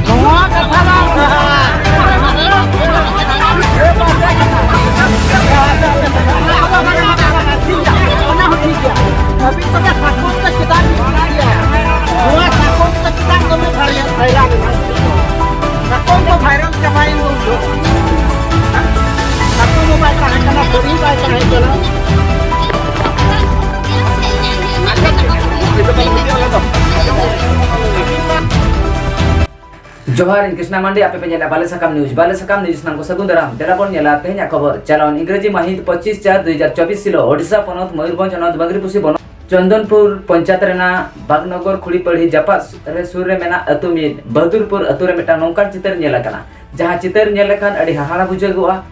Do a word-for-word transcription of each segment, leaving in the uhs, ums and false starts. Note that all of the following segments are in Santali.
ᱱᱚᱣᱟ ᱠᱟᱛᱷᱟ ᱫᱚ ᱚᱱᱟ ᱦᱚᱸ ᱴᱷᱤᱠ ᱜᱮᱭᱟ᱾ ᱟᱹᱵᱤᱱ ᱛᱚᱵᱮ ᱥᱟᱠᱚᱢ ᱛᱮ ᱪᱮᱫᱟᱜ ᱵᱤᱱ ᱤᱫᱤᱭᱟ? ᱱᱚᱣᱟ ᱥᱟᱠᱚᱢ ᱛᱮ ᱪᱮᱫᱟᱜ ᱫᱚᱢᱮ ᱵᱷᱟᱭᱨᱟᱞ ᱮᱱᱟ? ᱥᱟᱠᱚᱢ ᱠᱚ ᱵᱷᱟᱭᱨᱟᱞ ᱪᱟᱵᱟᱭᱮᱱ ᱫᱚ ᱩᱱ ᱡᱚᱦᱚᱜ᱾ ᱥᱟᱠᱚᱢ ᱦᱚᱸ ᱵᱟᱭ ᱛᱟᱦᱮᱸ ᱠᱟᱱᱟ, ᱫᱟᱨᱮ ᱵᱟᱭ ᱛᱟᱦᱮᱸ ᱠᱟᱱᱟ᱾ ᱡᱚᱦᱟᱨ, ᱤᱧ ᱠᱨᱤᱥᱱᱟ ᱢᱟᱱᱰᱤ, ᱟᱯᱮ ᱯᱮ ᱧᱮᱞᱮᱫᱼᱟ ᱵᱟᱞᱮ ᱥᱟᱠᱟᱢ ᱱᱤᱭᱩᱡᱽ᱾ ᱵᱟᱞᱮ ᱥᱟᱠᱟᱢ ᱱᱤᱭᱩᱡᱽ ᱥᱟᱱᱟᱢ ᱠᱚ ᱥᱟᱹᱜᱩᱱ ᱫᱟᱨᱟᱢ᱾ ᱫᱮᱞᱟ ᱵᱚᱱ ᱧᱮᱞᱟ ᱛᱮᱦᱮᱧᱟᱜ ᱠᱷᱚᱵᱚᱨ᱾ ᱪᱟᱞᱟᱣᱮᱱ ᱤᱝᱨᱮᱡᱤ ᱢᱟᱹᱦᱤᱛ ᱯᱚᱸᱪᱤᱥ ᱪᱟᱨ ᱫᱩ ᱦᱟᱡᱟᱨ ᱪᱚᱵᱵᱤᱥ ᱦᱤᱞᱳᱜ ᱳᱰᱤᱥᱟ ᱯᱚᱱᱚᱛ ᱢᱚᱭᱩᱨᱵᱷᱚᱸᱡᱽ ᱦᱚᱱᱚᱛ ᱵᱟᱝᱨᱤᱯᱩᱥᱤ ᱵᱚᱱᱚᱛ ᱪᱚᱱᱫᱚᱱᱯᱩᱨ ᱯᱚᱧᱪᱟᱭᱮᱛ ᱨᱮᱱᱟᱜ ᱵᱟᱜᱽᱱᱚᱜᱚᱨ ᱠᱷᱩᱲᱤᱯᱟᱹᱲᱦᱤ ᱡᱟᱯᱟᱜ ᱨᱮ ᱥᱩᱨ ᱨᱮ ᱢᱮᱱᱟᱜ ᱟᱹᱛᱩ ᱢᱤᱫ ᱵᱟᱦᱟᱫᱩᱨᱯᱩᱨ ᱟᱹᱛᱩ ᱨᱮ ᱢᱤᱫᱴᱟᱝ ᱱᱚᱝᱠᱟᱱ ᱪᱤᱛᱟᱹᱨ ᱧᱮᱞ ᱟᱠᱟᱱᱟ, ᱡᱟᱦᱟᱸ ᱪᱤᱛᱟᱹᱨ ᱧᱮᱞ ᱞᱮᱠᱷᱟᱱ ᱟᱹᱰᱤ ᱦᱟᱦᱟᱲᱟ ᱵᱩᱡᱷᱟᱹᱜᱚᱜᱼᱟ᱾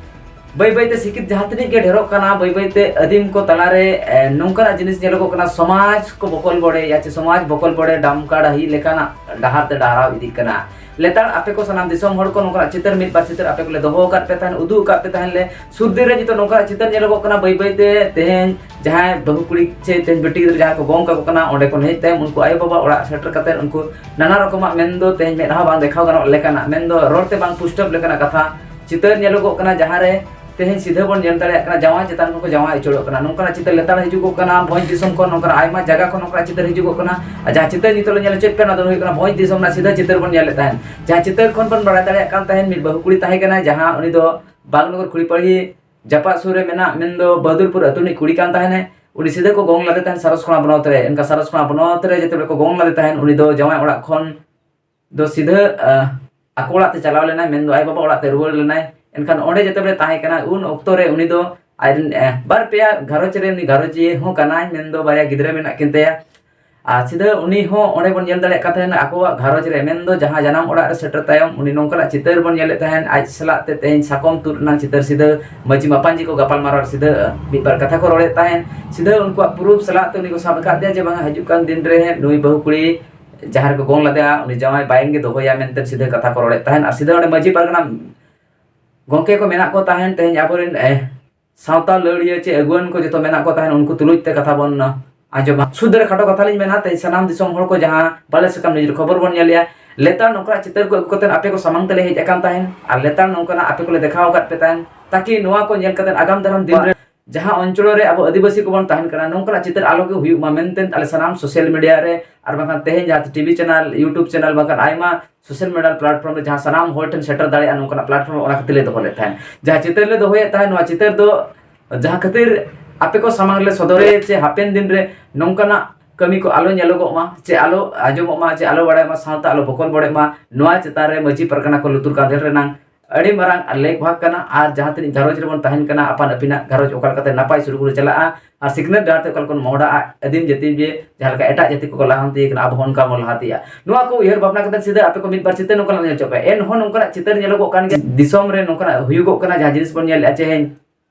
ᱵᱟᱹᱭ ᱵᱟᱹᱭᱛᱮ ᱥᱤᱠᱷᱤᱛ ᱡᱟᱦᱟᱸ ᱛᱤᱱᱟᱹᱜ ᱜᱮ ᱰᱷᱮᱨᱚᱜ ᱠᱟᱱᱟ, ᱵᱟᱹᱭ ᱵᱟᱹᱭᱛᱮ ᱟᱹᱫᱤᱢ ᱠᱚ ᱛᱟᱞᱟᱨᱮ, ᱮ, ᱱᱚᱝᱠᱟᱱᱟᱜ ᱡᱤᱱᱤᱥ ᱧᱮᱞᱚᱜᱚᱜ ᱠᱟᱱᱟ, ᱥᱚᱢᱟᱡᱽ ᱠᱚ ᱵᱚᱠᱚᱞ ᱵᱚᱰᱮᱭᱟ ᱪᱮ ᱥᱚᱢᱟᱡᱽ ᱵᱚᱠᱚᱞ ᱵᱚᱰᱮ ᱰᱟᱢᱠᱟ ᱰᱟᱹᱦᱤ ᱞᱮᱠᱟᱱᱟᱜ ᱰᱟᱦᱟᱨ ᱛᱮ ᱰᱟᱦᱨᱟᱣ ᱤᱫᱤᱜ ᱠᱟᱱᱟ᱾ ᱞᱮᱛᱟᱲ ᱟᱯᱮ ᱠᱚ ᱥᱟᱱᱟᱢ ᱫᱤᱥᱚᱢ ᱦᱚᱲ ᱠᱚ ᱱᱚᱝᱠᱟᱱᱟᱜ ᱪᱤᱛᱟᱹᱨ ᱢᱤᱫ ᱵᱟᱨ ᱪᱤᱛᱟᱹᱨ ᱟᱯᱮ ᱠᱚᱞᱮ ᱫᱚᱦᱚ ᱟᱠᱟᱫ ᱯᱮ ᱛᱟᱦᱮᱸᱱ, ᱩᱫᱩᱜ ᱟᱠᱟᱫ ᱯᱮ ᱛᱟᱦᱮᱸᱱ ᱞᱮ᱾ ᱥᱩᱨ ᱫᱤᱱ ᱨᱮ ᱱᱤᱛᱚᱜ ᱱᱚᱝᱠᱟᱱᱟᱜ ᱪᱤᱛᱟᱹᱨ ᱧᱮᱞᱚᱜᱚᱜ ᱠᱟᱱᱟ, ᱵᱟᱹᱭ ᱵᱟᱹᱭᱛᱮ ᱛᱮᱦᱮᱧ ᱡᱟᱦᱟᱸᱭ ᱵᱟᱹᱦᱩ ᱠᱩᱲᱤ ᱪᱮ ᱛᱮᱦᱮᱧ ᱵᱤᱴᱤ ᱜᱤᱫᱽᱨᱟᱹ ᱡᱟᱦᱟᱸᱭ ᱠᱚ ᱜᱚᱝ ᱠᱟᱠᱚ ᱠᱟᱱᱟ, ᱚᱸᱰᱮ ᱠᱷᱚᱱ ᱦᱮᱡ ᱛᱟᱭᱚᱢ ᱩᱱᱠᱩ ᱟᱭᱳᱼᱵᱟᱵᱟ ᱚᱲᱟᱜ ᱥᱮᱴᱮᱨ ᱠᱟᱛᱮ ᱩᱱᱠᱩ ᱱᱟᱱᱟ ᱨᱚᱠᱚᱢᱟᱜ ᱢᱮᱱᱫᱚ ᱛᱮᱦᱮᱧ ᱢᱮᱫᱦᱟ ᱵᱟᱝ ᱫᱮᱠᱷᱟᱣ ᱜᱟᱱᱚᱜ ᱞᱮᱠᱟᱱᱟᱜ, ᱢᱮᱱᱫᱚ ᱨᱚᱲ ᱛᱮ ᱵᱟᱝ ᱯᱩᱥᱴᱟᱹᱣ ᱞᱮᱠᱟᱱᱟᱜ ᱠᱟᱛᱷᱟ ᱪᱤᱛᱟᱹᱨ ᱧᱮᱞᱚᱜᱚᱜ ᱠᱟᱱᱟ, ᱡᱟᱦᱟᱸᱨᱮ ᱛᱮᱦᱮᱧ ᱥᱤᱫᱷᱟᱹ ᱵᱚᱱ ᱧᱮᱞ ᱫᱟᱲᱮᱭᱟᱜ ᱠᱟᱱᱟ ᱡᱟᱶᱟᱭ ᱪᱮᱛᱟᱱ ᱠᱷᱚᱱ ᱠᱚ ᱡᱟᱶᱟᱭ ᱩᱪᱟᱹᱲᱚᱜ ᱠᱟᱱᱟ᱾ ᱱᱚᱝᱠᱟᱱᱟᱜ ᱪᱤᱛᱟᱹᱨ ᱞᱮᱛᱟᱲ ᱦᱤᱡᱩᱜᱚᱜ ᱠᱟᱱᱟ, ᱵᱷᱚᱸᱡᱽ ᱫᱤᱥᱚᱢ ᱠᱷᱚᱱ ᱱᱚᱝᱠᱟᱱᱟᱜ ᱟᱭᱢᱟ ᱡᱟᱭᱜᱟ ᱠᱷᱚᱱ ᱱᱚᱝᱠᱟᱱᱟᱜ ᱪᱤᱛᱟᱹᱨ ᱦᱤᱡᱩᱜᱚᱜ ᱠᱟᱱᱟ᱾ ᱟᱨ ᱡᱟᱦᱟᱸ ᱪᱤᱛᱟᱹᱨ ᱱᱤᱛᱚᱜ ᱞᱮ ᱧᱮᱞ ᱦᱚᱪᱚᱭᱮᱫ ᱯᱮᱭᱟ, ᱚᱱᱟ ᱫᱚ ᱦᱩᱭᱩᱜ ᱠᱟᱱᱟ ᱵᱷᱚᱸᱡᱽ ᱫᱤᱥᱚᱢ ᱨᱮᱱᱟᱜ ᱥᱤᱫᱷᱟᱹ ᱪᱤᱛᱟᱹᱨ ᱵᱚᱱ ᱧᱮᱞᱮᱫ ᱛᱟᱦᱮᱸᱫ᱾ ᱡᱟᱦᱟᱸ ᱪᱤᱛᱟᱹᱨ ᱠᱷᱚᱱ ᱵᱚᱱ ᱵᱟᱲᱟᱭ ᱫᱟᱲᱮᱭᱟᱜ ᱠᱟᱱ ᱛᱟᱦᱮᱸᱫ, ᱢᱤᱫ ᱵᱟᱹᱦᱩ ᱠᱩᱲᱤ ᱛᱟᱦᱮᱸ ᱠᱟᱱᱟᱭ, ᱡᱟᱦᱟᱸ ᱩᱱᱤ ᱫᱚ ᱵᱟᱜᱽᱱᱚᱜᱚᱨ ᱠᱷᱩᱲᱤᱯᱟᱹᱲᱦᱤ ᱡᱟᱯᱟᱜ ᱥᱩᱨ ᱨᱮ ᱢᱮᱱᱟᱜ ᱢᱮᱱᱫᱚ ᱵᱟᱦᱟᱫᱩᱨᱯᱩᱨ ᱟᱹᱛᱩ ᱨᱤᱱᱤᱡ ᱠᱩᱲᱤ ᱠᱟᱱ ᱛᱟᱦᱮᱱᱟᱭ᱾ ᱩᱱᱤ ᱥᱤᱫᱷᱟᱹ ᱠᱚ ᱜᱚᱝ ᱞᱮᱫᱮ ᱛᱟᱦᱮᱱ ᱥᱟᱨᱚᱥᱠᱷᱚᱬᱟ ᱵᱚᱱᱚᱛ ᱨᱮ᱾ ᱮᱱᱠᱷᱟᱱ ᱥᱟᱨᱚᱥᱠᱷᱚᱬᱟ ᱵᱚᱱᱚᱛ ᱨᱮ ᱡᱮᱛᱮ ᱠᱚ ᱜᱚᱝ ᱞᱮᱫᱮ ᱛᱟᱦᱮᱱ, ᱩᱱᱤ ᱫᱚ ᱡᱟᱶᱟᱭ ᱚᱲᱟᱜ ᱠᱷᱚᱱ ᱫᱚ ᱥᱤᱫᱷᱟᱹ, ᱟ, ᱟᱠᱚ ᱚᱲᱟᱜ ᱛᱮ ᱪᱟᱞᱟᱣ ᱞᱮᱱᱟᱭ, ᱢᱮᱱᱫᱚ ᱟᱡ ᱵᱟᱵᱟ ᱚᱲᱟᱜ ᱛᱮ ᱨᱩᱣᱟᱹᱲ ᱞᱮᱱᱟᱭ᱾ ᱮᱱᱠᱷᱟᱱ ᱚᱸᱰᱮ ᱡᱮᱛᱮ ᱵᱮᱲᱮ ᱛᱟᱦᱮᱸ ᱠᱟᱱᱟ, ᱩᱱ ᱚᱠᱛᱚ ᱨᱮ ᱩᱱᱤ ᱫᱚ ᱟᱡ ᱨᱮᱱ, ᱮ, ᱵᱟᱨ ᱯᱮᱭᱟ ᱜᱷᱟᱨᱚᱸᱡᱽ ᱨᱮ ᱩᱱᱤ ᱜᱷᱟᱨᱚᱸᱡᱤᱭᱟᱹ ᱦᱚᱸ ᱠᱟᱱᱟᱭ, ᱢᱮᱱᱫᱚ ᱵᱟᱨᱭᱟ ᱜᱤᱫᱽᱨᱟᱹ ᱢᱮᱱᱟᱜ ᱠᱤᱱ ᱛᱟᱭᱟ᱾ ᱟᱨ ᱥᱤᱫᱷᱟᱹ ᱩᱱᱤ ᱦᱚᱸ ᱚᱸᱰᱮ ᱵᱚᱱ ᱧᱮᱞ ᱫᱟᱲᱮᱭᱟᱜ ᱠᱟᱱ ᱛᱟᱦᱮᱱᱟ, ᱟᱠᱚᱣᱟᱜ ᱜᱷᱟᱨᱚᱸᱡᱽ ᱨᱮ, ᱢᱮᱱᱫᱚ ᱡᱟᱦᱟᱸ ᱡᱟᱱᱟᱢ ᱚᱲᱟᱜ ᱨᱮ ᱥᱮᱴᱮᱨ ᱛᱟᱭᱚᱢ, ᱩᱱᱤ ᱱᱚᱝᱠᱟᱱᱟᱜ ᱪᱤᱛᱟᱹᱨ ᱵᱚᱱ ᱧᱮᱞᱮᱫ ᱛᱟᱦᱮᱸᱫ, ᱟᱡ ᱥᱟᱞᱟᱜ ᱛᱮ ᱛᱮᱦᱮᱧ ᱥᱟᱠᱚᱢ ᱛᱩᱫ ᱨᱮᱱᱟᱜ ᱪᱤᱛᱟᱹᱨ᱾ ᱥᱤᱫᱷᱟᱹ ᱢᱟᱹᱡᱷᱤ ᱢᱟᱯᱟᱧᱡᱤ ᱠᱚ ᱜᱟᱯᱟᱞ ᱢᱟᱨᱟᱣ, ᱥᱤᱫᱷᱟᱹ ᱢᱤᱫ ᱵᱟᱨ ᱠᱟᱛᱷᱟ ᱠᱚ ᱨᱚᱲᱮᱫ ᱛᱟᱦᱮᱸᱫ᱾ ᱥᱤᱫᱷᱟᱹ ᱩᱱᱠᱩᱣᱟᱜ ᱯᱨᱩᱯᱷ ᱥᱟᱞᱟᱜ ᱛᱮ ᱩᱱᱤ ᱠᱚ ᱥᱟᱵ ᱟᱠᱟᱫᱮᱭᱟ ᱡᱮ ᱵᱟᱝᱟ, ᱦᱤᱡᱩᱜ ᱠᱟᱱ ᱫᱤᱱ ᱨᱮ ᱱᱩᱭ ᱵᱟᱹᱦᱩ ᱠᱩᱲᱤ ᱡᱟᱦᱟᱸ ᱨᱮᱠᱚ ᱜᱚᱝ ᱞᱮᱫᱮᱭᱟ, ᱩᱱᱤ ᱡᱟᱶᱟᱭ ᱵᱟᱭᱮᱱ ᱜᱮ ᱫᱚᱦᱚᱭᱟ ᱢᱮᱱᱛᱮ ᱥᱤᱫᱷᱟᱹ ᱠᱟᱛᱷᱟ ᱠᱚ ᱨᱚᱲᱮᱫ ᱛᱟᱦᱮᱸᱫ᱾ ᱟᱨ ᱥᱤᱫᱷᱟᱹ ᱚᱸᱰᱮ ᱢᱟᱹᱡᱷᱤ ᱯᱟᱨᱜᱟᱱᱟ ᱜᱚᱝᱠᱮ ᱠᱚ ᱢᱮᱱᱟᱜ ᱠᱚ ᱛᱟᱦᱮᱸᱫ, ᱛᱮᱦᱮᱧ ᱟᱵᱚᱨᱮᱱ, ᱮ, ᱥᱟᱶᱛᱟ ᱞᱟᱹᱲᱤᱭᱟᱹ ᱪᱮ ᱟᱹᱜᱩᱣᱟᱹᱱ ᱠᱚ ᱡᱚᱛᱚ ᱢᱮᱱᱟᱜ ᱠᱚ ᱛᱟᱦᱮᱸᱫ, ᱩᱱᱠᱩ ᱛᱩᱞᱩᱡ ᱛᱮ ᱠᱟᱛᱷᱟ ᱵᱚᱱ ᱟᱸᱡᱚᱢᱟ᱾ ᱥᱩᱫᱷᱟᱹ ᱨᱮ ᱠᱷᱟᱴᱚ ᱠᱟᱛᱷᱟ ᱞᱤᱧ ᱢᱮᱱᱟ, ᱛᱮᱦᱮᱧ ᱥᱟᱱᱟᱢ ᱫᱤᱥᱚᱢ ᱦᱚᱲ ᱠᱚ ᱡᱟᱦᱟᱸ ᱵᱟᱞᱮ ᱥᱟᱠᱟᱢ ᱱᱤᱭᱩᱡᱽ ᱨᱮ ᱠᱷᱚᱵᱚᱨ ᱵᱚᱱ ᱧᱮᱞᱮᱜᱼᱟ, ᱞᱮᱛᱟᱲ ᱱᱚᱝᱠᱟᱱᱟᱜ ᱪᱤᱛᱟᱹᱨ ᱠᱚ ᱟᱹᱜᱩ ᱠᱟᱛᱮᱫ ᱟᱯᱮ ᱠᱚ ᱥᱟᱢᱟᱝ ᱛᱮᱞᱮ ᱦᱮᱡ ᱟᱠᱟᱱ ᱛᱟᱦᱮᱸᱫ ᱟᱨ ᱞᱮᱛᱟᱲ ᱱᱚᱝᱠᱟᱱᱟᱜ ᱟᱯᱮ ᱠᱚᱞᱮ ᱫᱮᱠᱷᱟᱣ ᱟᱠᱟᱫ ᱯᱮ ᱛᱟᱦᱮᱸᱫ, ᱛᱟᱠᱤ ᱱᱚᱣᱟ ᱠᱚ ᱧᱮᱞ ᱠᱟᱛᱮᱫ ᱟᱜᱟᱢ ᱫᱟᱨᱟᱢ ᱫᱤᱱ ᱨᱮ ᱡᱟᱦᱟᱸ ᱚᱧᱪᱚᱞ ᱨᱮ ᱟᱵᱚ ᱟᱹᱫᱤᱵᱟᱹᱥᱤ ᱠᱚᱵᱚᱱ ᱛᱟᱦᱮᱱ ᱠᱟᱱᱟ, ᱱᱚᱝᱠᱟᱱᱟᱜ ᱪᱤᱛᱟᱹᱨ ᱟᱞᱚ ᱜᱮ ᱦᱩᱭᱩᱜ ᱢᱟ ᱢᱮᱱᱛᱮ ᱟᱞᱮ ᱥᱟᱱᱟᱢ ᱥᱳᱥᱟᱞ ᱢᱤᱰᱤᱭᱟ ᱨᱮ ᱟᱨ ᱵᱟᱝᱠᱷᱟᱱ ᱛᱮᱦᱮᱧ ᱡᱟᱦᱟᱸ ᱴᱤᱵᱷᱤ ᱪᱮᱱᱮᱞ, YouTube ᱪᱮᱱᱮᱞ, ᱵᱟᱝᱠᱷᱟᱱ ᱟᱭᱢᱟ ᱥᱳᱥᱟᱞ ᱢᱤᱰᱤᱭᱟ ᱯᱞᱟᱴᱯᱷᱚᱨᱢ ᱨᱮ ᱡᱟᱦᱟᱸ ᱥᱟᱱᱟᱢ ᱦᱚᱲ ᱴᱷᱮᱱ ᱥᱮᱴᱮᱨ ᱫᱟᱲᱮᱭᱟᱜᱼᱟ, ᱱᱚᱝᱠᱟᱱᱟᱜ ᱯᱞᱟᱴᱯᱷᱚᱨᱢ ᱚᱱᱟ ᱠᱷᱟᱹᱛᱤᱨ ᱞᱮ ᱫᱚᱦᱚ ᱞᱮᱫ ᱛᱟᱦᱮᱸᱫ᱾ ᱡᱟᱦᱟᱸ ᱪᱤᱛᱟᱹᱨ ᱞᱮ ᱫᱚᱦᱚᱭᱮᱫ ᱛᱟᱦᱮᱸᱫ, ᱱᱚᱣᱟ ᱪᱤᱛᱟᱹᱨ ᱫᱚ ᱡᱟᱦᱟᱸ ᱠᱷᱟᱹᱛᱤᱨ ᱟᱯᱮ ᱠᱚ ᱥᱟᱢᱟᱝ ᱨᱮ ᱥᱚᱫᱚᱨᱮ ᱪᱮ ᱦᱟᱯᱮᱱ ᱫᱤᱱ ᱨᱮ ᱱᱚᱝᱠᱟᱱᱟᱜ ᱠᱟᱹᱢᱤ ᱠᱚ ᱟᱞᱚ ᱧᱮᱞᱚᱜᱚᱜ ᱢᱟ, ᱪᱮ ᱟᱞᱚ ᱟᱸᱡᱚᱢᱚᱜ ᱢᱟ, ᱪᱮ ᱟᱞᱚ ᱵᱟᱲᱟᱭᱚᱜ ᱢᱟ, ᱥᱟᱶᱛᱟ ᱟᱞᱚ ᱵᱚᱠᱚᱞ ᱵᱚᱰᱮᱜ ᱢᱟ, ᱱᱚᱣᱟ ᱪᱮᱛᱟᱱ ᱨᱮ ᱢᱟᱹᱡᱷᱤ ᱯᱟᱨᱜᱟᱱᱟ ᱠᱚ ᱞᱩᱛᱩᱨ ᱠᱟᱸᱫᱮᱞ ᱨᱮᱱᱟᱝ ᱟᱹᱰᱤ ᱢᱟᱨᱟᱝ ᱞᱮᱠ ᱵᱷᱟᱜᱽ ᱠᱟᱱᱟ᱾ ᱟᱨ ᱡᱟᱦᱟᱸ ᱛᱤᱱᱟᱹᱜ ᱜᱷᱟᱨᱚᱸᱡᱽ ᱨᱮᱵᱚᱱ ᱛᱟᱦᱮᱱ ᱠᱟᱱᱟ, ᱟᱯᱟᱱ ᱟᱹᱯᱤᱱᱟᱜ ᱜᱷᱟᱨᱚᱸᱡᱽ ᱚᱠᱟ ᱞᱮᱠᱟᱛᱮ ᱱᱟᱯᱟᱭ ᱥᱩᱨᱩᱜᱩᱨᱩ ᱪᱟᱞᱟᱜᱼᱟ ᱟᱨ ᱥᱤᱠᱷᱱᱟᱹᱛ ᱰᱟᱦᱟᱨ ᱛᱮ ᱚᱠᱟ ᱞᱮᱠᱟ ᱵᱚᱱ ᱢᱚᱦᱰᱟᱜᱼᱟ, ᱟᱹᱫᱤᱢ ᱡᱟᱹᱛᱤ ᱡᱮ ᱡᱟᱦᱟᱸ ᱞᱮᱠᱟ ᱮᱴᱟᱜ ᱡᱟᱹᱛᱤ ᱠᱚᱠᱚ ᱞᱟᱦᱟᱱᱛᱤ ᱠᱟᱱᱟ, ᱟᱵᱚ ᱦᱚᱸ ᱚᱱᱠᱟ ᱵᱚᱱ ᱞᱟᱦᱟᱱᱛᱤᱜᱼᱟ᱾ ᱱᱚᱣᱟ ᱠᱚ ᱩᱭᱦᱟᱹᱨ ᱵᱷᱟᱵᱽᱱᱟ ᱠᱟᱛᱮ ᱥᱤᱫᱷᱟᱹ ᱟᱯᱮ ᱠᱚ ᱢᱤᱫ ᱵᱟᱨ ᱪᱤᱛᱟᱹᱨ ᱱᱚᱝᱠᱟᱱᱟᱜ ᱧᱮᱞ ᱦᱚᱪᱚ ᱯᱮ᱾ ᱮᱱᱦᱚᱸ ᱱᱚᱝᱠᱟᱱᱟᱜ ᱪᱤᱛᱟᱹᱨ ᱧᱮᱞᱚᱜᱚᱜ ᱠᱟᱱ ᱜᱮᱭᱟ, ᱫᱤᱥᱚᱢ ᱨᱮ ᱱᱚᱝᱠᱟᱱᱟᱜ ᱦᱩᱭᱩᱜᱚᱜ ᱠᱟᱱᱟ, ᱡᱟᱦᱟᱸ ᱡᱤᱱᱤᱥ ᱵᱚᱱ ᱧᱮᱞᱮᱫᱼᱟ, ᱛᱮᱦᱮᱧ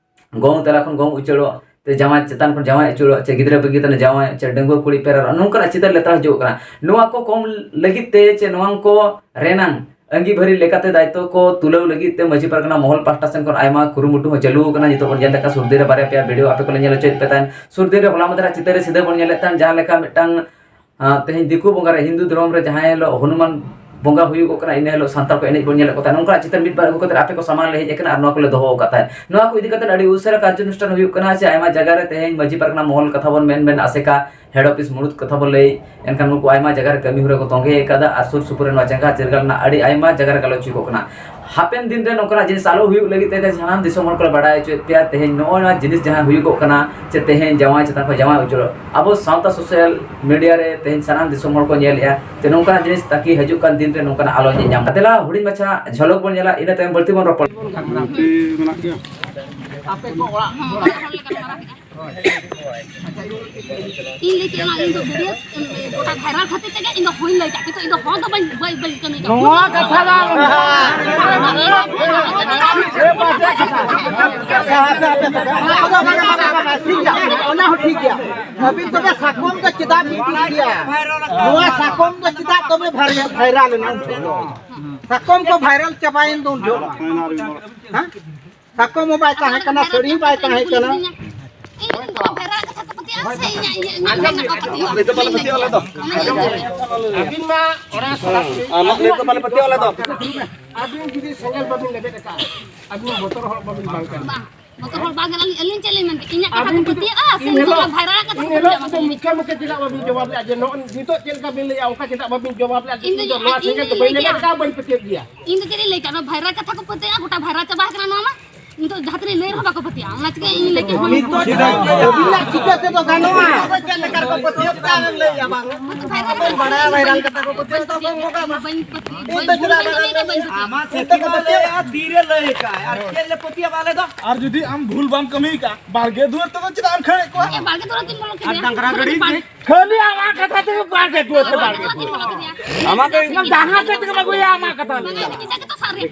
ᱜᱚᱝ ᱛᱟᱞᱟ ᱠᱷᱚᱱ ᱜᱚᱝ ᱩᱪᱟᱹᱲᱚᱜ, ᱛᱮ ᱡᱟᱶᱟᱭ ᱪᱮᱛᱟᱱ ᱠᱷᱚᱱ ᱡᱟᱶᱟᱭ ᱩᱪᱟᱹᱲᱚᱜ, ᱪᱮ ᱜᱤᱫᱽᱨᱟᱹ ᱵᱟᱹᱜᱤ ᱛᱟᱦᱮᱱᱟ ᱡᱟᱶᱟᱭ, ᱪᱮ ᱰᱟᱺᱜᱩᱣᱟᱹ ᱠᱩᱲᱤ ᱯᱮᱨᱟ, ᱱᱚᱝᱠᱟᱱᱟᱜ ᱪᱤᱛᱟᱹᱨ ᱞᱮᱛᱟᱲ ᱦᱤᱡᱩᱜ ᱠᱟᱱᱟ᱾ ᱱᱚᱣᱟ ᱠᱚ ᱠᱚᱢ ᱞᱟᱹᱜᱤᱫ ᱛᱮ ᱪᱮ ᱱᱚᱣᱟ ᱠᱚ ᱨᱮᱱᱟᱝ ᱟᱹᱜᱤᱵᱷᱟᱹᱨᱤ ᱞᱮᱠᱟᱛᱮ ᱫᱟᱭᱤᱛᱛᱚ ᱠᱚ ᱛᱩᱞᱟᱹᱣ ᱞᱟᱹᱜᱤᱫ ᱛᱮ ᱢᱟᱹᱡᱷᱤ ᱯᱟᱨᱜᱟᱱᱟ ᱢᱚᱦᱚᱞ ᱯᱟᱦᱴᱟ ᱥᱮᱱ ᱠᱷᱚᱱ ᱟᱭᱢᱟ ᱠᱩᱨᱩᱢᱩᱴᱩ ᱦᱚᱸ ᱪᱟᱹᱞᱩ ᱟᱠᱟᱱᱟ᱾ ᱱᱤᱛᱚᱜ ᱵᱚᱱ ᱧᱮᱞ ᱞᱮᱠᱟ ᱥᱩᱨᱫᱤᱱ ᱨᱮ ᱵᱟᱨᱭᱟ ᱯᱮᱭᱟ ᱵᱷᱤᱰᱤᱭᱳ ᱟᱯᱮ ᱠᱚᱞᱮ ᱧᱮᱞ ᱦᱚᱪᱚᱭᱮᱫ ᱯᱮ ᱛᱟᱦᱮᱸᱫ᱾ ᱥᱩᱨᱫᱤᱱ ᱨᱮ ᱦᱚᱞᱟ ᱢᱟᱫᱷᱮᱨᱟᱜ ᱪᱤᱛᱟᱹᱨ ᱨᱮ ᱥᱤᱫᱷᱟᱹ ᱵᱚᱱ ᱧᱮᱞᱮᱫ ᱛᱟᱦᱮᱸᱫ, ᱡᱟᱦᱟᱸ ᱞᱮᱠᱟ ᱢᱤᱫᱴᱟᱝ ᱟᱨ ᱛᱮᱦᱮᱧ ᱫᱤᱠᱩ ᱵᱚᱸᱜᱟ ᱨᱮ, ᱦᱤᱱᱫᱩ ᱫᱷᱚᱨᱚᱢ ᱨᱮ ᱡᱟᱦᱟᱸ ᱦᱤᱞᱳᱜ ᱦᱚᱱᱩᱢᱟᱱ ᱵᱚᱸᱜᱟ ᱦᱩᱭᱩᱜᱚᱜ ᱠᱟᱱᱟ, ᱤᱱᱟᱹ ᱦᱤᱞᱳᱜ ᱥᱟᱱᱛᱟᱲ ᱠᱚ ᱮᱱᱮᱡ ᱵᱚᱱ ᱧᱮᱞᱮᱫ ᱠᱚ ᱛᱟᱦᱮᱸᱫ᱾ ᱱᱚᱝᱠᱟᱱᱟᱜ ᱪᱤᱛᱟᱹᱨ ᱢᱤᱫ ᱵᱟᱨ ᱟᱹᱜᱩ ᱠᱟᱛᱮ ᱟᱯᱮ ᱠᱚ ᱥᱟᱢᱟᱝ ᱞᱮ ᱦᱮᱡ ᱟᱠᱟᱱᱟ ᱟᱨ ᱱᱚᱣᱟ ᱠᱚᱞᱮ ᱫᱚᱦᱚ ᱟᱠᱟᱫ ᱛᱟᱦᱮᱸᱫ᱾ ᱱᱚᱣᱟ ᱠᱚ ᱤᱫᱤ ᱠᱟᱛᱮ ᱟᱹᱰᱤ ᱩᱥᱟᱹᱨᱟ ᱠᱟᱨᱡᱟᱱᱩᱥᱴᱷᱟᱱ ᱦᱩᱭᱩᱜ ᱠᱟᱱᱟ, ᱥᱮ ᱟᱭᱢᱟ ᱡᱟᱭᱜᱟ ᱨᱮ ᱛᱮᱦᱮᱧ ᱢᱟᱹᱡᱷᱤ ᱯᱟᱨᱜᱟᱱᱟ ᱢᱚᱦᱚᱞ ᱠᱟᱛᱷᱟ ᱵᱚᱱ ᱢᱮᱱ ᱢᱮᱱ ᱟᱥᱮᱠᱟ ᱦᱮᱰ ᱚᱯᱷᱤᱥ ᱢᱩᱲᱩᱫ ᱠᱟᱛᱷᱟ ᱵᱚᱱ ᱞᱟᱹᱭ, ᱮᱱᱠᱷᱟᱱ ᱱᱩᱠᱩ ᱟᱭᱢᱟ ᱡᱟᱭᱜᱟ ᱨᱮ ᱠᱟᱹᱢᱤ ᱦᱚᱨᱟ ᱠᱚ ᱛᱚᱸᱜᱮ ᱟᱠᱟᱫᱟ ᱟᱨ ᱥᱩᱨ ᱥᱩᱯᱩᱨ ᱨᱮ ᱱᱚᱣᱟ ᱪᱮᱸᱜᱷᱟ ᱪᱤᱨᱜᱟᱹᱞ ᱨᱮᱱᱟᱜ ᱟᱹᱰᱤ ᱟᱭᱢᱟ ᱡᱟᱭᱜᱟ ᱨᱮ ᱜᱟᱞᱚᱪ ᱦᱩᱭᱩᱜᱚᱜ ᱠᱟᱱᱟ᱾ ᱦᱟᱯᱮᱱ ᱫᱤᱱ ᱨᱮ ᱱᱚᱝᱠᱟᱱᱟᱜ ᱡᱤᱱᱤᱥ ᱟᱞᱚ ᱦᱩᱭᱩᱜ ᱞᱟᱹᱜᱤᱫ ᱛᱮ ᱥᱟᱱᱟᱢ ᱫᱤᱥᱚᱢ ᱦᱚᱲ ᱠᱚᱞᱮ ᱵᱟᱲᱟᱭ ᱦᱚᱪᱚᱭᱮᱫ ᱯᱮᱭᱟ᱾ ᱛᱮᱦᱮᱧ ᱱᱚᱜᱼᱚᱭ ᱱᱚᱣᱟ ᱡᱤᱱᱤᱥ ᱡᱟᱦᱟᱸ ᱦᱩᱭᱩᱜᱚᱜ ᱠᱟᱱᱟ, ᱪᱮ ᱛᱮᱦᱮᱧ ᱡᱟᱶᱟᱭ ᱪᱮᱛᱟᱱ ᱠᱷᱚᱱ ᱡᱟᱶᱟᱭ ᱩᱪᱟᱹᱲᱚᱜ, ᱟᱵᱚ ᱥᱟᱶᱛᱟ ᱥᱳᱥᱟᱞ ᱢᱤᱰᱤᱭᱟ ᱨᱮ ᱛᱮᱦᱮᱧ ᱥᱟᱱᱟᱢ ᱫᱤᱥᱚᱢ ᱦᱚᱲ ᱠᱚ ᱧᱮᱞᱮᱜᱼᱟ, ᱡᱮ ᱱᱚᱝᱠᱟᱱᱟᱜ ᱡᱤᱱᱤᱥ ᱛᱟᱠᱤ ᱦᱤᱡᱩᱜ ᱠᱟᱱ ᱫᱤᱱ ᱨᱮ ᱱᱚᱝᱠᱟᱱᱟᱜ ᱟᱞᱚ ᱧᱮᱞ ᱧᱟᱢ᱾ ᱫᱮᱞᱟ ᱦᱩᱰᱤᱧ ᱢᱟᱪᱷᱟ ᱡᱷᱚᱞᱚᱠ ᱵᱚᱱ ᱧᱮᱞᱟ, ᱤᱱᱟᱹ ᱛᱟᱭᱚᱢ ᱵᱟᱹᱲᱛᱤ ᱵᱚᱱ ᱨᱚᱯᱚᱲ᱾ ᱵᱟᱹᱲᱛᱤ ᱢᱮᱱᱟᱜ ᱜᱮᱭᱟ᱾ ᱟᱯᱮ ᱠᱚ ᱚᱲᱟᱜ ᱦᱚᱲ ᱞᱮᱠᱟ ᱢᱟᱨᱟᱝ ᱤᱧ ᱞᱟᱹᱭ ᱠᱮᱫᱟ, ᱤᱧ ᱫᱚ ᱵᱷᱤᱰᱤᱭᱳ ᱜᱚᱴᱟ ᱵᱷᱟᱭᱨᱟᱞ ᱠᱷᱟᱹᱛᱤᱨ ᱛᱮᱜᱮ ᱤᱧ ᱫᱚ ᱦᱚᱸᱧ ᱞᱟᱹᱭ ᱠᱟᱜ, ᱠᱤᱱᱛᱩ ᱤᱧ ᱫᱚ ᱦᱚᱸ ᱫᱚ ᱵᱟᱹᱧ, ᱵᱟᱹᱧ, ᱵᱟᱹᱧ ᱠᱟᱹᱢᱤ ᱠᱟᱜ᱾ ᱱᱚᱣᱟ ᱠᱟᱛᱷᱟ ᱫᱚ ᱟᱞᱚᱢ ᱞᱟᱹᱭᱟ᱾ ᱦᱟᱯᱮ, ᱦᱟᱯᱮ, ᱦᱟᱯᱮ, ᱦᱟᱯᱮ᱾ ᱚᱱᱟ ᱦᱚᱸ ᱴᱷᱤᱠ ᱜᱮᱭᱟ᱾ ᱟᱹᱵᱤᱱ ᱛᱚᱵᱮ ᱥᱟᱠᱚᱢ ᱫᱚ ᱪᱮᱫᱟᱜ ᱵᱤᱱ ᱤᱫᱤᱭᱟ? ᱱᱚᱣᱟ ᱥᱟᱠᱚᱢ ᱫᱚ ᱪᱮᱫᱟᱜ ᱛᱚᱵᱮ ᱵᱷᱟᱭᱨᱟᱞ ᱮᱱᱟ ᱩᱱ ᱡᱚᱦᱚᱜ? ᱥᱟᱠᱚᱢ ᱠᱚ ᱵᱷᱟᱭᱨᱟᱞ ᱪᱟᱵᱟᱭᱮᱱ ᱫᱚ ᱩᱱ ᱡᱚᱦᱚᱜ᱾ ᱦᱮᱸ? ᱥᱟᱠᱚᱢ ᱦᱚᱸ ᱵᱟᱭ ᱛᱟᱦᱮᱸ ᱠᱟᱱᱟ, ᱥᱟᱹᱲᱤ ᱦᱚᱸ ᱵᱟᱭ ᱛᱟᱦᱮᱸ ᱠᱟᱱᱟ᱾ ᱤᱧ ᱫᱚ ᱵᱷᱟᱭᱨᱟᱞ ᱠᱟᱛᱷᱟ ᱠᱚ ᱯᱟᱹᱛᱭᱟᱹᱜᱼᱟ ᱥᱮ ᱤᱧᱟᱹᱜ, ᱤᱧᱟᱹᱜ ᱚᱱᱟ ᱨᱮᱱᱟᱜ ᱠᱚ ᱯᱟᱹᱛᱭᱟᱹᱜᱼᱟ? ᱟᱞᱮ ᱫᱚ ᱵᱟᱞᱮ ᱯᱟᱹᱛᱭᱟᱹᱜᱼᱟ, ᱟᱞᱮ ᱫᱚ᱾ ᱚᱱᱟ ᱤᱧ ᱞᱟᱹᱭ ᱫᱟᱲᱮᱭᱟᱜᱼᱟ᱾ ᱟᱹᱵᱤᱱ ᱢᱟ ᱚᱱᱟ ᱥᱚᱨᱟᱥᱚᱨᱤ ᱟᱢᱟᱜ ᱞᱟᱹᱭ ᱫᱚ ᱵᱟᱞᱮ ᱯᱟᱹᱛᱭᱟᱹᱜᱼᱟ, ᱟᱞᱮ ᱫᱚ᱾ ᱟᱹᱵᱤᱱ ᱡᱩᱫᱤ ᱥᱮᱸᱜᱮᱞ ᱵᱟᱹᱵᱤᱱ ᱞᱮᱵᱮᱫ ᱟᱠᱟᱫᱼᱟ, ᱟᱹᱵᱤᱱ ᱵᱚᱛᱚᱨ ᱦᱚᱲ ᱵᱟᱹᱵᱤᱱ ᱵᱟᱝ ᱠᱟᱱᱟ᱾ ᱵᱟᱝ, ᱵᱚᱛᱚᱨ ᱦᱚᱲ ᱵᱟᱝ ᱠᱟᱱᱟᱞᱤᱧ᱾ ᱟᱹᱞᱤᱧ ᱪᱮᱫ ᱞᱤᱧ ᱢᱮᱱ ᱠᱮᱫᱟ? ᱤᱧᱟᱹᱜ ᱠᱟᱛᱷᱟ ᱟᱹᱵᱤᱱ ᱠᱚ ᱡᱩᱫᱤ ᱯᱟᱹᱛᱭᱟᱹᱜᱼᱟ ᱥᱮ ᱤᱱ ᱩᱱᱠᱩ ᱦᱤᱞᱳᱜ ᱵᱷᱟᱭᱨᱟᱞ ᱠᱟᱛᱷᱟ ᱡᱩᱫᱤ ᱠᱚ ᱢᱩᱠᱷᱮ ᱯᱟᱹᱛᱭᱟᱹᱜᱼᱟ? ᱢᱩᱠᱷᱮ ᱪᱮᱫᱟᱜ ᱵᱟᱹᱵᱤᱱ ᱡᱚᱵᱟᱵ ᱞᱮᱫᱼᱟ ᱡᱮ ᱱᱚᱜᱼᱚᱭ ᱱᱤᱛᱚᱜ ᱪᱮᱫ ᱞᱮᱠᱟ ᱵᱤᱱ ᱞᱟᱹᱭᱮᱫᱼᱟ, ᱚᱱᱠᱟ ᱪᱮᱫᱟᱜ ᱵᱟᱹᱵᱤᱱ ᱡᱚᱵᱟᱵ ᱞᱮᱫᱼᱟ? ᱤᱧ ᱫᱚ ᱤᱧ ᱫᱚ ᱱᱚᱣᱟ ᱤᱧ ᱥᱮᱸᱜᱮᱞ ᱫᱚ ᱫᱚ ᱵᱟᱹᱧ ᱤᱧ ᱞᱮᱵᱮᱫ ᱫᱚ ᱟᱠᱟᱫᱼᱟ, ᱵᱟᱹᱧ ᱯᱟᱹᱛᱭᱟᱹᱜ ᱜᱮᱭᱟ᱾ ᱤᱧ ᱫᱚ ᱪᱮᱫ ᱤᱧ ᱞᱟᱹᱭ ᱠᱮᱫᱟ? ᱱᱚᱣᱟ ᱵᱷᱟᱭᱨᱟᱞ ᱠᱟᱛᱷᱟ ᱠᱚ ᱯᱟᱹᱛᱭᱟᱹᱜᱼᱟ, ᱜᱚᱴᱟ ᱵᱷᱟᱭᱨᱟᱞ ᱪᱟᱵᱟ ᱟᱠᱟᱱᱟ ᱱᱚᱣᱟ ᱢᱟ᱾ ᱱᱤᱛᱚᱜ ᱡᱟᱦᱟᱸ ᱛᱤᱱᱟᱹᱜ ᱞᱟᱹᱭ ᱨᱮᱦᱚᱸ ᱵᱟᱠᱚ ᱯᱟᱹᱛᱭᱟᱹᱜᱼᱟ᱾ ᱚᱱᱟ ᱪᱤᱠᱟᱹ ᱤᱧ ᱞᱟᱹᱭ ᱠᱮᱫ ᱦᱚᱸ ᱱᱤᱛᱚᱜ ᱪᱮᱫᱟᱜ ᱟᱹᱵᱤᱱᱟᱜ ᱪᱤᱠᱟᱹ ᱛᱮᱫᱚ ᱜᱟᱱᱚᱜᱼᱟ? ᱚᱠᱚᱭ ᱪᱮᱫ ᱞᱮᱠᱟ ᱨᱮᱠᱚ ᱯᱟᱹᱛᱭᱟᱹᱜ ᱠᱟᱱᱟ ᱞᱟᱹᱭ ᱟᱵᱟᱝ᱾ ᱵᱟᱠᱚ ᱯᱟᱹᱛᱭᱟᱹᱜᱼᱟ᱾ ᱵᱟᱹᱧ ᱯᱟᱹᱛᱭᱟᱹᱜᱼᱟ᱾ ᱤᱧ ᱫᱚ ᱪᱮᱫᱟᱜ ᱵᱟᱝ ᱞᱟᱹᱭ ᱟᱢᱟ? ᱪᱤᱠᱟᱹ ᱠᱚ ᱯᱟᱹᱛᱭᱟᱹᱜᱼᱟ? ᱛᱤᱨᱮ ᱞᱟᱹᱭ ᱟᱠᱟᱫ? ᱟᱨ ᱪᱮᱫ ᱞᱮ ᱯᱟᱹᱛᱭᱟᱹᱜᱼᱟ ᱟᱞᱮ ᱫᱚ? ᱟᱨ ᱡᱩᱫᱤ ᱟᱢ ᱵᱷᱩᱞ ᱵᱟᱢ ᱠᱟᱹᱢᱤ ᱠᱟᱜᱼᱟ, ᱵᱟᱲᱜᱮ ᱫᱩᱣᱟᱹᱨ ᱛᱮᱫᱚ ᱪᱮᱫᱟᱜ ᱮᱢ ᱠᱷᱟᱹᱲᱮᱫ ᱠᱚᱣᱟ? ᱮ, ᱵᱟᱲᱜᱮ ᱫᱩᱣᱟᱹᱨ ᱛᱮᱧ ᱵᱚᱞᱚ ᱠᱮᱫᱮᱭᱟ᱾ ᱰᱟᱝᱨᱟ ᱜᱟᱹᱰᱤ ᱵᱟᱲᱜᱮ ᱠᱷᱟᱹᱞᱤ ᱟᱢᱟᱜ ᱠᱟᱛᱷᱟ ᱛᱮᱜᱮ ᱵᱟᱲᱜᱮ ᱫᱩᱣᱟᱹᱨ ᱛᱮ ᱵᱟᱲᱜᱮ᱾ ᱟᱢᱟᱜ ᱫᱚ ᱮᱠᱫᱚᱢ ᱡᱟᱦᱟᱸ ᱥᱮᱫ ᱛᱮᱜᱮ ᱵᱟᱹᱜᱩᱭᱟ ᱟᱢᱟᱜ ᱠᱟᱛᱷᱟ᱾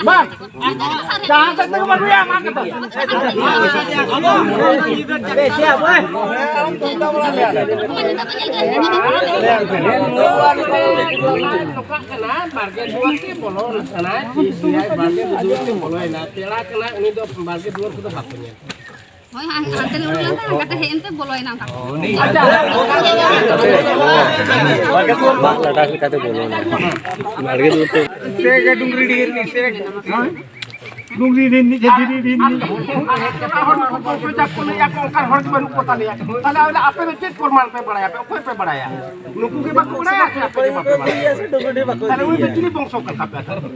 ᱵᱟᱝ, ᱡᱟᱦᱟᱸ ᱥᱮᱫ ᱛᱮᱜᱮ ᱵᱟᱹᱜᱩᱭᱟ ᱟᱢᱟᱜ ᱠᱟᱛᱷᱟ᱾ ᱵᱟᱲᱜᱮ ᱫᱩᱣᱟᱹᱨ ᱛᱮ ᱵᱚᱞᱚ ᱟᱠᱟᱱᱟᱭ, ᱵᱟᱲᱜᱮ ᱫᱩᱣᱟᱹᱨ ᱛᱮ ᱵᱚᱞᱚᱭᱮᱱᱟ, ᱯᱮᱲᱟ ᱠᱟᱱᱟᱭ, ᱩᱱᱤ ᱫᱚ ᱵᱟᱲᱜᱮ ᱫᱩᱣᱟᱹᱨ ᱠᱚᱫᱚ ᱵᱟᱠᱚ ᱧᱮᱞ᱾ ᱦᱳᱭ, ᱦᱟᱱ-, ᱦᱟᱱᱛᱮ ᱨᱮ ᱩᱰᱩᱠ ᱞᱮᱱ ᱛᱟᱦᱮᱸ, ᱦᱟᱱᱠᱟᱛᱮ ᱦᱮᱡ ᱮᱱᱛᱮ ᱵᱚᱞᱚᱭᱮᱱᱟ ᱚᱱᱠᱟ᱾ ᱢᱟᱜ ᱞᱟᱴᱟ ᱞᱮᱠᱟᱛᱮ ᱵᱚᱞᱚᱭᱮᱱᱟ᱾ ᱵᱟᱲᱜᱮ ᱫᱩᱣᱟᱹᱨ ᱛᱮ᱾ ᱥᱮ ᱜᱮ ᱰᱩᱝᱨᱤ ᱰᱤᱦᱤ ᱨᱤᱱᱤᱡ ᱥᱮ ᱜᱮ᱾ ᱰᱩᱝᱨᱤ ᱨᱤᱱᱤᱡ ᱡᱮ ᱫᱷᱤᱨᱤ ᱨᱤᱱᱤᱡ᱾ ᱟᱨ ᱦᱚᱲ ᱠᱚ ᱡᱟᱠ ᱠᱚ ᱞᱟᱹᱭᱟ ᱠᱚ, ᱚᱱᱠᱟᱱ ᱦᱚᱲ ᱜᱮ ᱵᱟᱹᱱᱩᱜ ᱠᱚ ᱛᱟᱞᱮᱭᱟ᱾ ᱛᱟᱦᱞᱮ ᱟᱯᱮ ᱫᱚ ᱪᱮᱫ ᱯᱨᱚᱢᱟᱱ ᱯᱮ ᱵᱟᱲᱟᱭᱟ? ᱟᱯᱮ ᱚᱠᱚᱭ ᱯᱮ ᱵᱟᱲᱟᱭᱟ? ᱱᱩᱠᱩ ᱜᱮ ᱵᱟᱠᱚ ᱵᱟᱲᱟᱭᱟ ᱥᱮ ᱟᱯᱮ ᱜᱮ ᱵᱟᱯᱮ ᱵᱟᱲᱟᱭᱟ? ᱛᱟᱦᱞᱮ ᱩᱱᱤ ᱫᱚ ᱪᱤᱞᱤ ᱵᱚᱝᱥᱚ ᱠᱟᱱ ᱛᱟᱯᱮᱭᱟ ᱛᱟᱦᱞᱮ?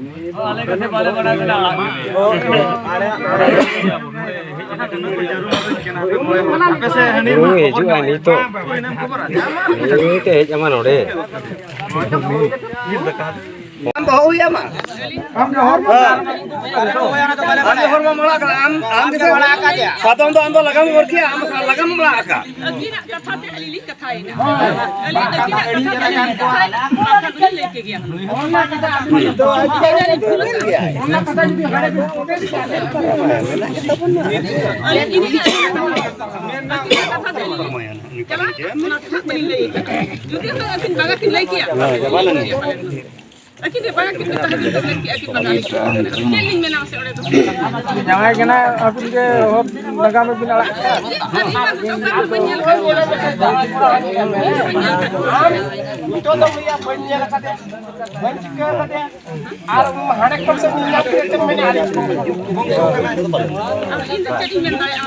ᱟᱞᱮ ᱠᱟᱛᱮ ᱵᱟᱞᱮ ᱵᱟᱲᱟᱭ ᱠᱟᱱᱟ᱾ ᱟᱯᱮ ᱥᱮ ᱦᱟᱺᱰᱤ ᱱᱩᱭ ᱦᱤᱡᱩᱜᱼᱟ ᱱᱤᱛᱚᱜ᱾ ᱱᱩᱭ ᱛᱮ ᱦᱮᱡ ᱟᱢᱟ ᱱᱚᱰᱮ᱾ ᱟᱢ ᱫᱚᱦᱚ ᱦᱩᱭ ᱟᱢᱟ᱾ ᱟᱢ ᱡᱚᱦᱟᱨ᱾ ᱦᱮᱸ᱾ ᱟᱢ ᱡᱚᱦᱟᱨ ᱢᱟ ᱢᱟᱲᱟᱝ ᱠᱟᱱᱟ᱾ ᱟᱢ, ᱟᱢ ᱜᱮᱥᱮ ᱥᱟᱫᱚᱢ ᱫᱚ ᱟᱢ ᱫᱚ ᱞᱟᱜᱟᱢ ᱚᱨ ᱠᱮᱭᱟ, ᱟᱢ ᱞᱟᱜᱟᱢ ᱢᱟᱲᱟᱝ ᱟᱠᱟ᱾ ᱟᱹᱠᱤᱱᱟᱜ ᱠᱟᱛᱷᱟ ᱛᱮ ᱟᱹᱞᱤᱧ ᱞᱤᱧ ᱠᱟᱛᱷᱟᱭᱮᱱᱟ᱾ ᱟᱹᱞᱤᱧ ᱟᱹᱠᱤᱱᱟᱜ ᱠᱟᱛᱷᱟ ᱛᱮ ᱟᱹᱞᱤᱧ ᱠᱟᱛᱷᱟ ᱫᱚᱞᱤᱧ ᱞᱟᱹᱭ ᱠᱮᱫ ᱜᱮᱭᱟ᱾ ᱚᱱᱟ ᱠᱟᱛᱷᱟ ᱡᱩᱫᱤ ᱦᱟᱸᱰᱮ ᱵᱤᱱ ᱚᱰᱚᱠ ᱠᱮᱭᱟ, ᱚᱱᱟ ᱠᱟᱛᱷᱟ ᱡᱩᱫᱤ ᱦᱟᱸᱰᱮ ᱵᱤᱱ ᱚᱰᱚᱠ ᱠᱮᱭᱟ, ᱟᱹᱞᱤᱧ ᱤᱫᱤ ᱠᱟᱛᱷᱟ ᱛᱮ ᱟᱹᱞᱤᱧ ᱪᱟᱞᱟᱜ, ᱚᱱᱟ ᱠᱟᱛᱷᱟ ᱵᱟᱹᱞᱤᱧ ᱞᱟᱹᱭ ᱠᱟᱫᱟ᱾ ᱡᱩᱫᱤ ᱦᱩᱱᱟᱹᱝ ᱟᱹᱠᱤᱱ ᱵᱟᱝᱟ ᱠᱤᱱ ᱞᱟᱹᱭ ᱠᱮᱭᱟ, ᱟᱹᱠᱤᱱ ᱜᱮ ᱵᱟᱝᱟ ᱠᱤᱱ ᱢᱮᱛᱟ ᱠᱤᱱ ᱫᱚ ᱞᱟᱹᱭ ᱠᱮᱜᱼᱟ ᱠᱤᱱ ᱵᱟᱝᱟ ᱞᱤᱧ ᱪᱟᱞᱟᱜ ᱠᱟᱱᱟ᱾ ᱪᱮᱫ ᱞᱤᱧ ᱢᱮᱱᱟ ᱢᱟᱥᱮ ᱚᱸᱰᱮ ᱫᱚ? ᱡᱟᱶᱟᱭ ᱠᱟᱱᱟᱭ, ᱟᱹᱵᱤᱱ ᱜᱮ ᱦᱚᱨ ᱱᱟᱜᱟᱢ ᱨᱮᱵᱤᱱ ᱟᱲᱟᱜ ᱠᱟᱜᱼᱟ᱾ ᱟᱹᱞᱤᱧ ᱢᱟ ᱡᱚᱛᱚ ᱠᱚ ᱧᱮᱞ ᱠᱟᱜ ᱠᱚᱣᱟ᱾ ᱟᱢ ᱱᱤᱛᱚᱜ ᱫᱚ ᱩᱱᱤᱭᱟᱜ ᱵᱟᱹᱧ ᱧᱮᱞ ᱟᱠᱟᱫᱮᱭᱟ, ᱵᱟᱹᱧ ᱪᱤᱠᱟᱹ ᱟᱠᱟᱫᱮᱭᱟ᱾ ᱟᱨ ᱦᱟᱸᱰᱮ ᱠᱷᱚᱱ ᱫᱚ ᱤᱧ ᱧᱟᱢ ᱠᱮᱫ ᱛᱮᱢ ᱢᱮᱱᱟ, ᱟᱹᱞᱤᱧ ᱟᱫᱚ ᱤᱧ ᱫᱚ ᱪᱮᱫ ᱤᱧ ᱢᱮᱱ ᱫᱟᱲᱮᱭᱟᱜᱼᱟ?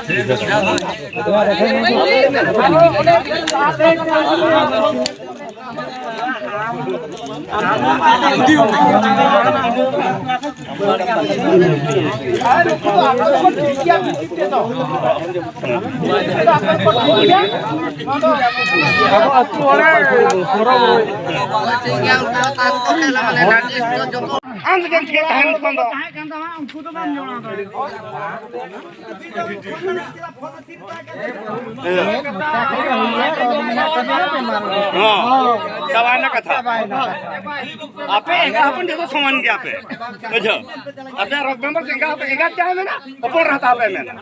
ᱟᱨᱦᱚᱸ ᱚᱸᱰᱮ ᱞᱟᱦᱟ ᱥᱮᱫ ᱟᱨ ᱱᱩᱠᱩ ᱫᱚ ᱟᱯᱮ ᱠᱚ ᱴᱷᱤᱠ ᱜᱮᱭᱟ ᱵᱷᱤᱛᱤᱨ ᱛᱮᱫᱚ᱾ ᱱᱩᱠᱩ ᱫᱚ ᱟᱯᱮ ᱠᱚ ᱴᱷᱤᱠ ᱜᱮᱭᱟ᱾ ᱱᱚᱣᱟ ᱫᱚ ᱟᱵᱚ ᱟᱹᱛᱩ ᱦᱚᱲ ᱜᱚᱨᱚᱵᱽ ᱦᱩᱭ᱾ ᱟᱢ ᱫᱚ ᱪᱮᱫ ᱛᱟᱦᱮᱱ ᱠᱷᱚᱱ ᱫᱚ? ᱦᱚᱸ, ᱪᱟᱵᱟᱭᱮᱱᱟ ᱠᱟᱛᱷᱟ᱾ ᱟᱯᱮ ᱮᱸᱜᱟ ᱦᱚᱯᱚᱱ ᱡᱚᱛᱚ ᱥᱚᱢᱟᱱ ᱜᱮᱭᱟ ᱯᱮ, ᱵᱩᱡᱷᱟᱹᱣ? ᱟᱯᱮ ᱨᱚᱛ ᱢᱮᱢᱵᱟᱨ ᱮᱸᱜᱟ ᱦᱚᱯᱚᱱ, ᱮᱸᱜᱟᱛ ᱡᱟᱦᱟᱸᱭ ᱢᱮᱱᱟ, ᱦᱚᱯᱚᱱ ᱨᱟᱦᱟ ᱛᱟᱦᱟ ᱯᱮ ᱢᱮᱱᱟ,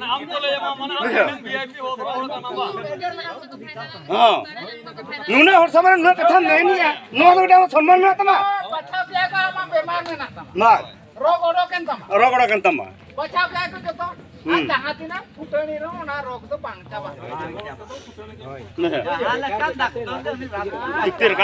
ᱵᱩᱡᱷᱟᱹᱣ? ᱦᱚᱸ, ᱱᱩᱱᱟᱹᱜ ᱦᱚᱲ ᱥᱟᱢᱟᱝ ᱨᱮ ᱱᱩᱱᱟᱹᱜ ᱠᱟᱛᱷᱟᱢ ᱢᱮᱱᱮᱜᱼᱟ, ᱱᱚᱣᱟ ᱫᱚ ᱢᱤᱫᱴᱟᱝ ᱥᱚᱱᱢᱟᱱ ᱢᱮᱱᱟᱜ ᱛᱟᱢᱟ? ᱵᱟᱪᱷᱟᱣ ᱠᱮᱜᱼᱟ ᱠᱚ, ᱟᱢᱟᱜ ᱵᱮᱢᱟᱨ ᱢᱮᱱᱟᱜ ᱛᱟᱢᱟ᱾ ᱵᱟᱝ᱾ ᱨᱳᱜᱽ ᱚᱰᱚᱠᱮᱱ ᱛᱟᱢᱟ᱾ ᱨᱳᱜᱽ ᱚᱰᱚᱠᱮᱱ ᱛᱟᱢᱟ᱾ ᱵᱟᱪᱷᱟᱣ ᱠᱮᱜᱼᱟ ᱠᱚ ᱡᱚᱛᱚ᱾ ᱟᱨ ᱦᱩᱸ᱾ ᱡᱟᱦᱟᱸ ᱛᱤᱱᱟᱹᱜ ᱯᱷᱩᱴᱟᱹᱱᱤ ᱨᱮᱦᱚᱸ ᱚᱱᱟ ᱨᱳᱜᱽ ᱫᱚ ᱵᱟᱝ ᱪᱟᱵᱟᱜᱼᱟ᱾ ᱦᱮᱸ᱾ ᱡᱟᱦᱟᱸ ᱞᱮᱠᱟ ᱰᱟᱠᱛᱚᱨ ᱜᱮ ᱩᱱᱤ ᱨᱟᱱ ᱛᱤᱠᱛᱤᱨ ᱠᱟᱜ